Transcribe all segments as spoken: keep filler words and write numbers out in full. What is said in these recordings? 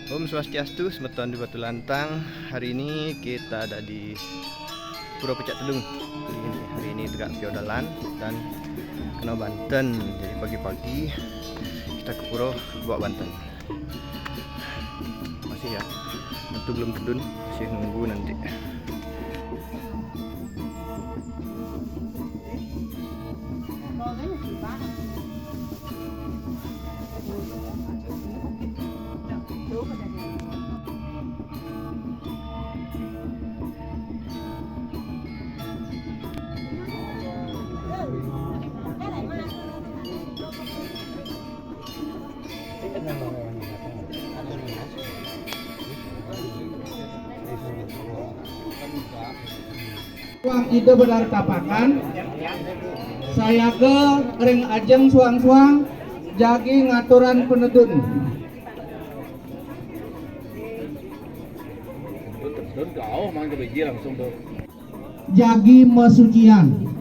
Om Swastiastu, semeton di Batu Lantang. Hari ini kita ada di Pura Pucak Tedung. Hari ini, hari ini tegak piodalan dan kena banten. Jadi pagi-pagi kita ke pura bawa banten. Masih ya, itu belum tedun, masih nunggu nanti. Suang Ida Bedar Tapakan, sayaga ring ajeng suang-suang jagi ngaturan penedun. Jagi masucian.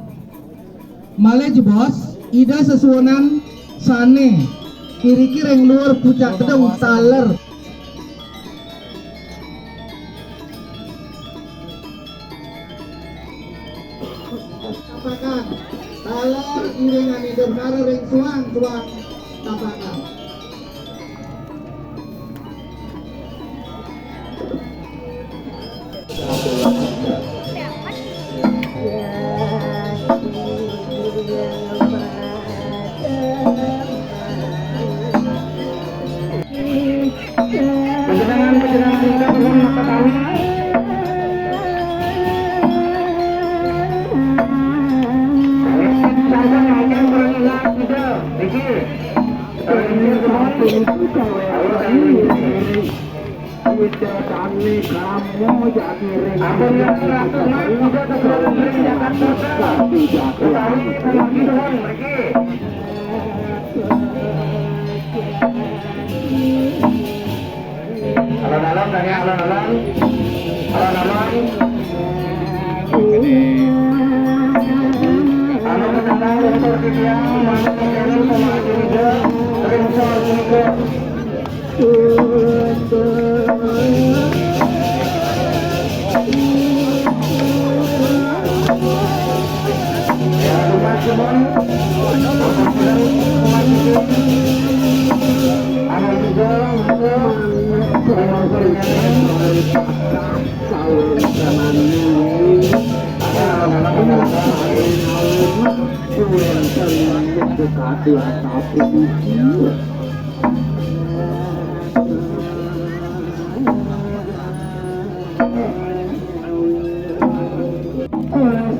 Malih jebos, Ida sesuunan sane iriki ring luur pucak tedung taler. Tapakan, taler iringan Ida Betara ring suang-suang tapakan. Panjenengan, panjenengan nika purun makatawi. Sampun macan purun ilang sida niki. Sampun Ida dane kamu jadi ring. Ampun, ya, Ratu, Mas, sida tetep ring Jakarta. Utawi pun mriki. Alon-alon, Daniel, alon-alon. Alon-alon. Anu, ketandang, unsur titiang, manut, manut, manut, ring sor punika.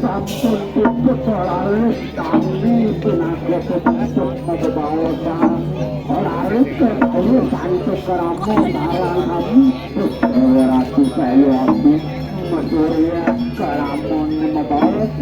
Sampun puput laris kami pinaka pembentuk mabebaosan. Laris kami pantuk krama sarang kami. Ratu Sayu Abdi Masurya kalamun mabaos.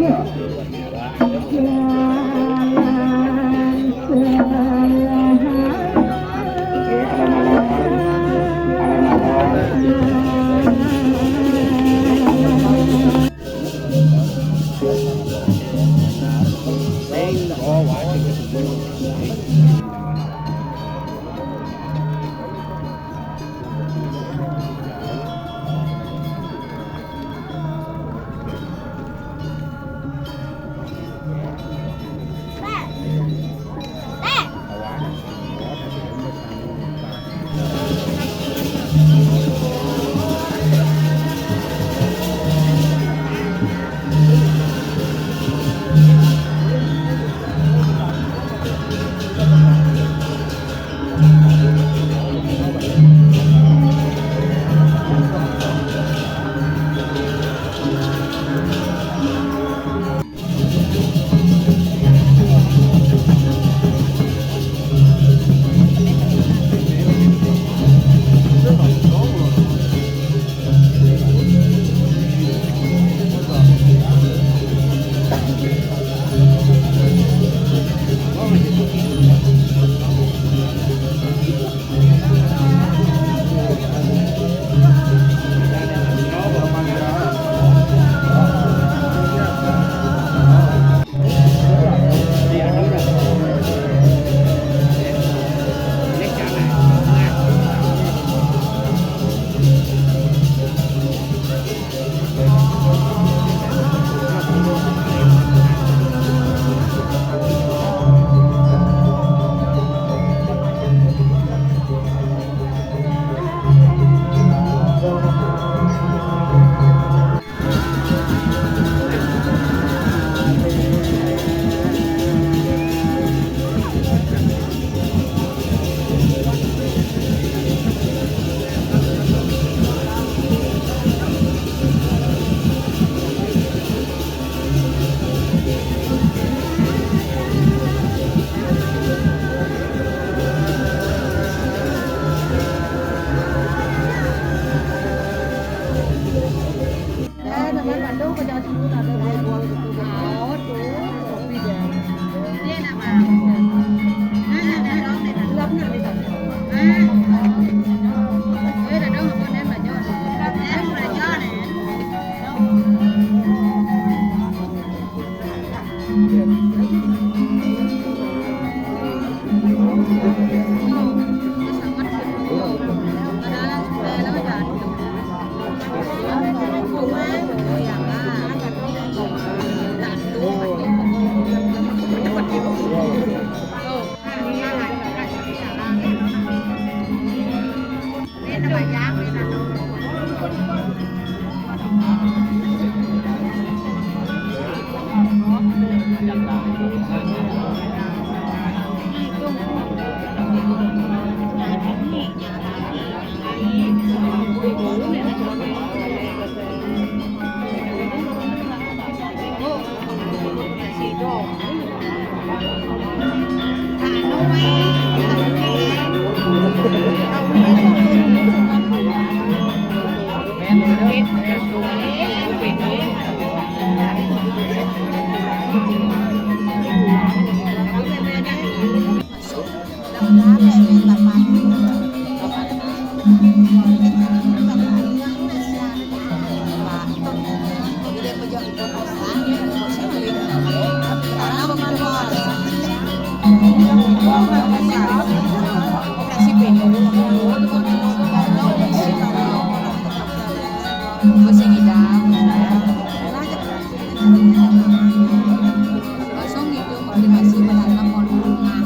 Langsung gitu, konfirmasi menanam mau rumah.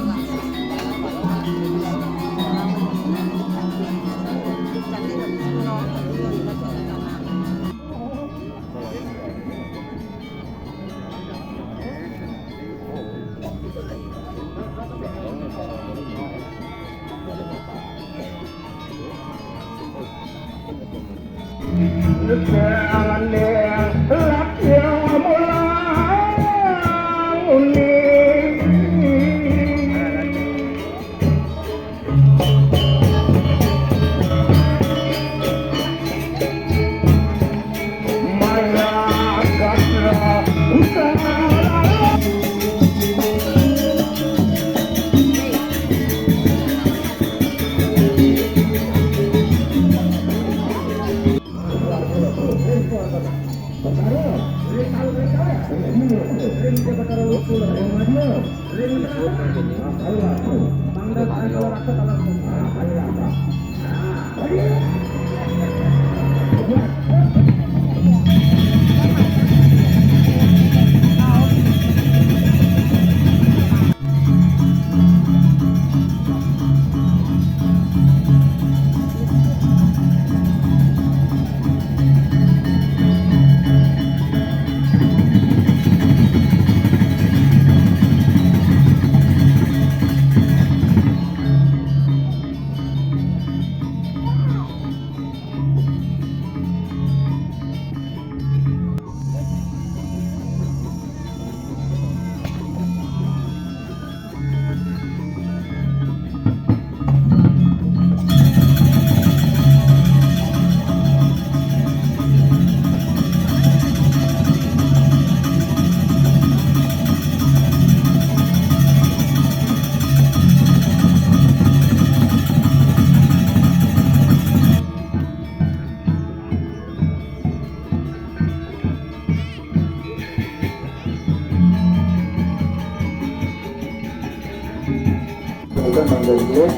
Bukan Bang Dangdut.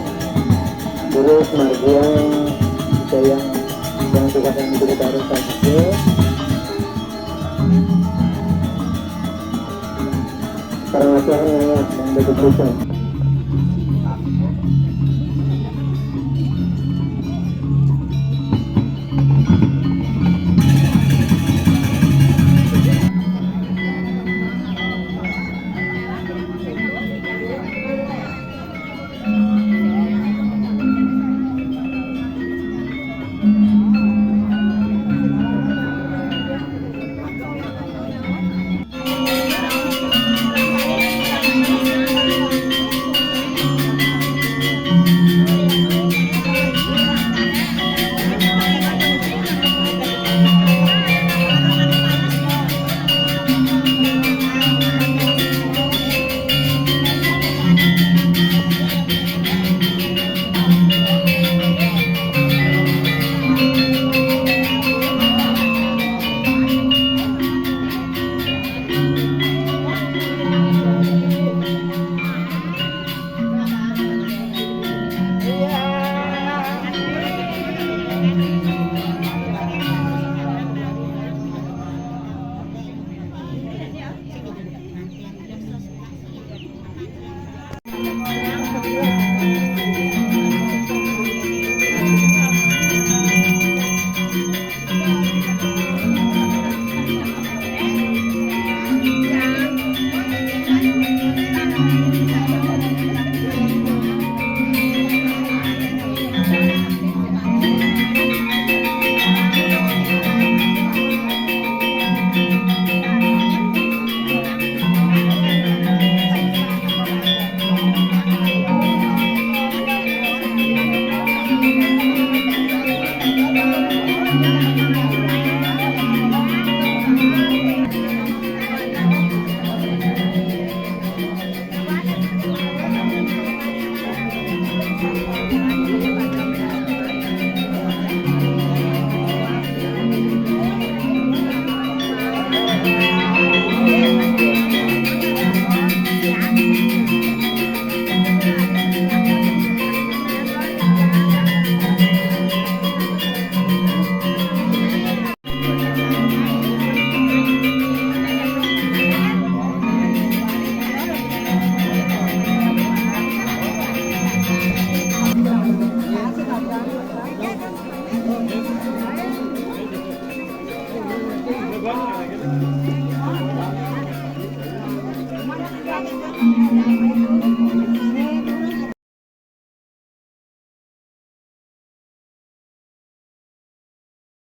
Terus Margia, saya yang yang suka dan itu kita harus kasih. Para latihan ya, yang betul-betul.